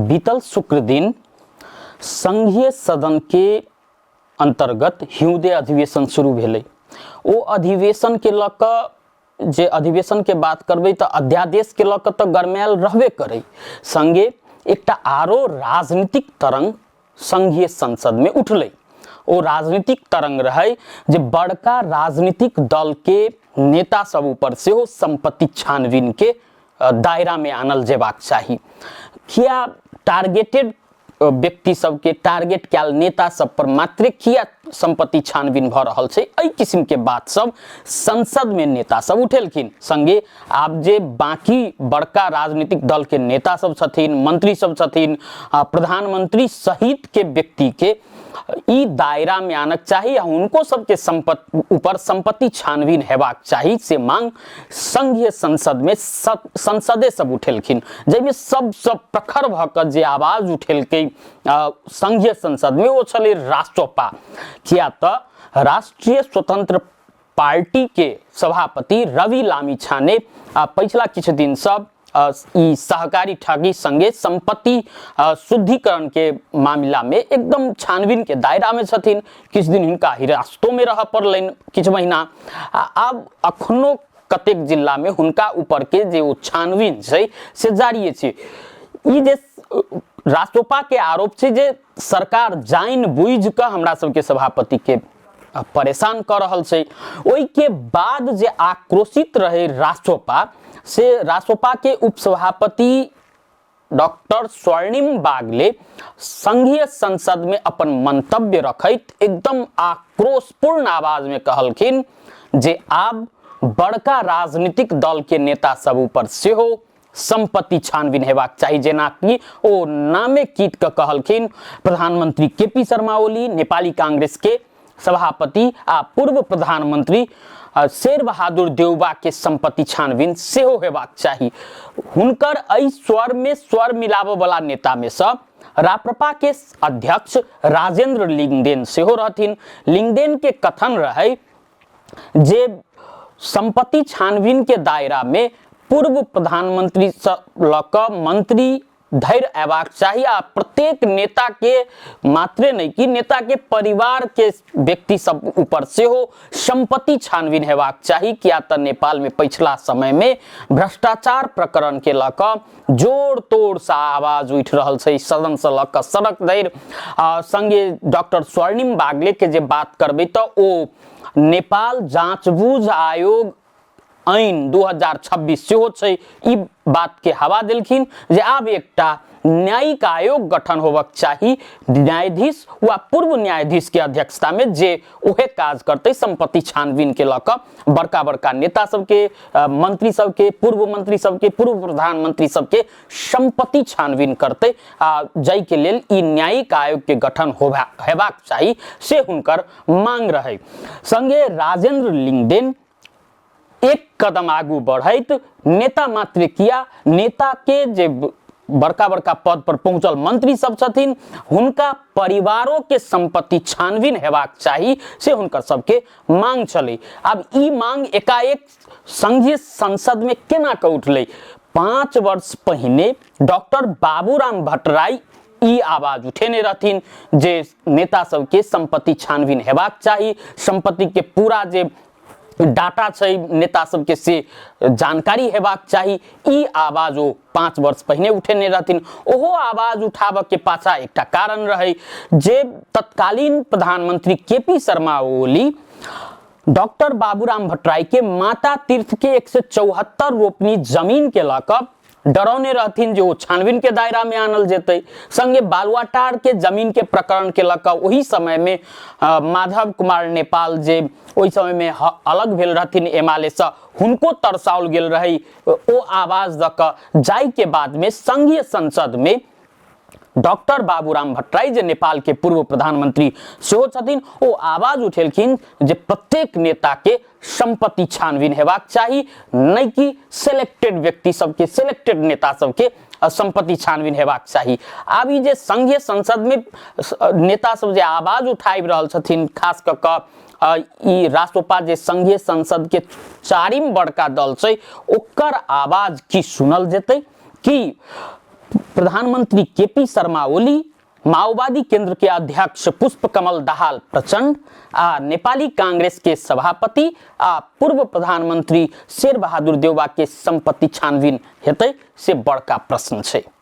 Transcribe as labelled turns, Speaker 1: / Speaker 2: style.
Speaker 1: बीतल शुक्र दिन संघीय सदन के अंतर्गत हिउँदे अधिवेशन शुरू भेलै। ओ अधिवेशन के लऽ कऽ जे अधिवेशन के बात करबै तऽ अध्यादेश के लऽ कऽ तऽ गरमायल रहबे करै, संगे एकटा आरो राजनीतिक तरंग संघीय संसद में उठलै। ओ राजनीतिक तरंग रहै जे बड़का राजनीतिक दल के नेता सब ऊपर सेहो संपत्ति छानबीन के दायरा में आनल जेबाक चाही। किया टारगेटेड व्यक्ति सबके टारगेट कयल नेता सब पर मात्रे किया संपत्ति छानबीन भऽ रहल छै, एहि किस्म के बात सब संसद में नेता सब उठेलखिन। संगे आब जे बाकी बड़का राजनीतिक दल के नेता सब छथिन, मंत्री सब छथिन, प्रधानमंत्री सहित के व्यक्ति के ई दायरा में आनक चाही आ हुनको सबके संपत्ति ऊपर संपत्ति छानबीन हेबाक चाही, से मांग संघीय संसद में संसदे सब उठेलखिन। जाहिमे सबसँ प्रखर भऽ कऽ जे आवाज उठेलकै संघीय संसद में ओ छलै राष्ट्रपा। किया तऽ राष्ट्रीय स्वतंत्र पार्टी के सभापति रवि लामिछाने पछिला किछु दिन सब ई सहकारी ठगी संगे संपत्ति शुद्धिकरण के मामला में एकदम छानबीन के दायरा में छथिन। किछु दिन हिनका हिरासतो में रहऽ पड़लनि किछु महीना। आ आब अखनो कतेक जिला में हुनका ऊपर के जे ओ छानबीन छै से जारी छै। ई जे रासोपा के आरोप छै जे सरकार जानि बुझि कऽ हमरा सबके सभापति के परेशान कऽ रहल छै। ओहिके बाद जे आक्रोशित रहे रासोपा, से रासोपा के उपसभापति डॉक्टर स्वर्णिम बागले संघीय संसद में अपन मंतव्य रखैत एकदम आक्रोशपूर्ण आवाज में कहलखिन जे आब बड़का राजनीतिक दल के नेता सब ऊपर सेहो संपत्ति छानबीन हेबाक चाही। जेनाकि ओ नामे कीट के कहलखिन प्रधानमंत्री के पी शर्मा ओली, नेपाली कांग्रेस के सभापति आ पूर्व प्रधानमंत्री शेर बहादुर देउबा के संपत्ति छानबीन सेहो हेबाक चाही। हुनकर एहि स्वर में स्वर मिलाबऽ वाला नेता में सँ राप्रपा के अध्यक्ष राजेंद्र लिंगदेन सेहो रहथिन। लिंगदेन के कथन रहे जे संपत्ति छानबीन के दायरा में पूर्व प्रधानमंत्री से लऽ कऽ मंत्री धरि अयबाक चाही आ प्रत्येक नेता के मात्रे नहि कि नेता के परिवार के व्यक्ति सब ऊपर सेहो संपत्ति छानबीन हेबाक चाही। किया तऽ नेपाल में पछिला समय में भ्रष्टाचार प्रकरण के लऽ कऽ जोर तोड़ से आवाज उठि रहल छै सदन से लऽ कऽ सड़क धरि। संगे डॉक्टर स्वर्णिम बागले के जे बात करबै तऽ ओ नेपाल जाँच बूझ आयोग ऐन 2026 सेहो छै, ई बात के हवा देलखिन जे आब एकटा न्यायिक आयोग गठन होबक चाही न्यायाधीश वा पूर्व न्यायाधीश के अध्यक्षता में, जे ओहे काज करतै संपत्ति छानबीन के लऽ कऽ बड़का बड़का नेता सबके, मंत्री सबके, पूर्व मंत्री सबके, पूर्व प्रधानमंत्री सबके संपत्ति छानबीन करतै आ जाहि के लेल ई न्यायिक आयोग के गठन हेबाक चाही से हुनकर मांग रहै। संगे राजेंद्र लिंगदेन एक कदम आगू बढ़ैत नेता मात्र किया, नेता के जे बड़का बड़का पद पर पहुंचल मंत्री सब छथिन हुनका परिवारों के संपत्ति छानबीन हेबाक चाही से हुनकर सबके मांग छलै। आब ई मांग एकाएक संघीय संसद में केना कऽ उठलै? 5 वर्ष पहिने डॉक्टर बाबूराम भट्टराई ई आवाज उठेने रहथिन जे नेता सबके संपत्ति छानबीन हेबाक चाही, संपत्ति के पूरा जे डाटा छै नेता सबके से जानकारी हेबाक चाही। ई आवाज ओ 5 वर्ष पहिने उठेने रहथिन। ओहो आवाज उठाबऽ के पाछा एकटा कारण रहै जे तत्कालीन प्रधानमंत्री के पी शर्मा ओली डॉक्टर बाबूराम भट्टराई के माता तीर्थ के 174 रोपनी जमीन के लऽ कऽ डरौने रहथिन जे ओ छानबीन के दायरा में आनल जेतै। संगे बालुआटार के जमीन के प्रकरण के लऽ कऽ ओही समय में माधव कुमार नेपाल जे ओहि समय में अलग भेल रहथिन एमाले से, हुनको तरसाओल गेल रहै ओ आवाज दऽ कऽ। जाहि के बाद में संघीय संसद में डॉक्टर बाबूराम भट्टराई जे नेपाल के पूर्व प्रधानमंत्री सेहो छथिन, ओ आवाज उठेलखिन जे प्रत्येक नेता के संपत्ति छानबीन हेबाक चाही, नहि कि सेलेक्टेड व्यक्ति सबके, सेलेक्टेड नेता सबके संपत्ति छानबीन हेबाक चाही। आब ई जे संघीय संसद में नेता सब जे आवाज उठाबि रहल छथिन, खास कऽ कऽ ई रासोपा जे संघीय संसद के चारिम बड़का दल छै, ओकर आवाज की सुनल जेतै? कि प्रधानमंत्री केपी शर्मा ओली, माओवादी केंद्र के अध्यक्ष पुष्प कमल दाहाल प्रचंड आ नेपाली कांग्रेस के सभापति आ पूर्व प्रधानमंत्री शेर बहादुर देउबा के संपत्ति छानबीन हेतै से बड़का प्रश्न छै।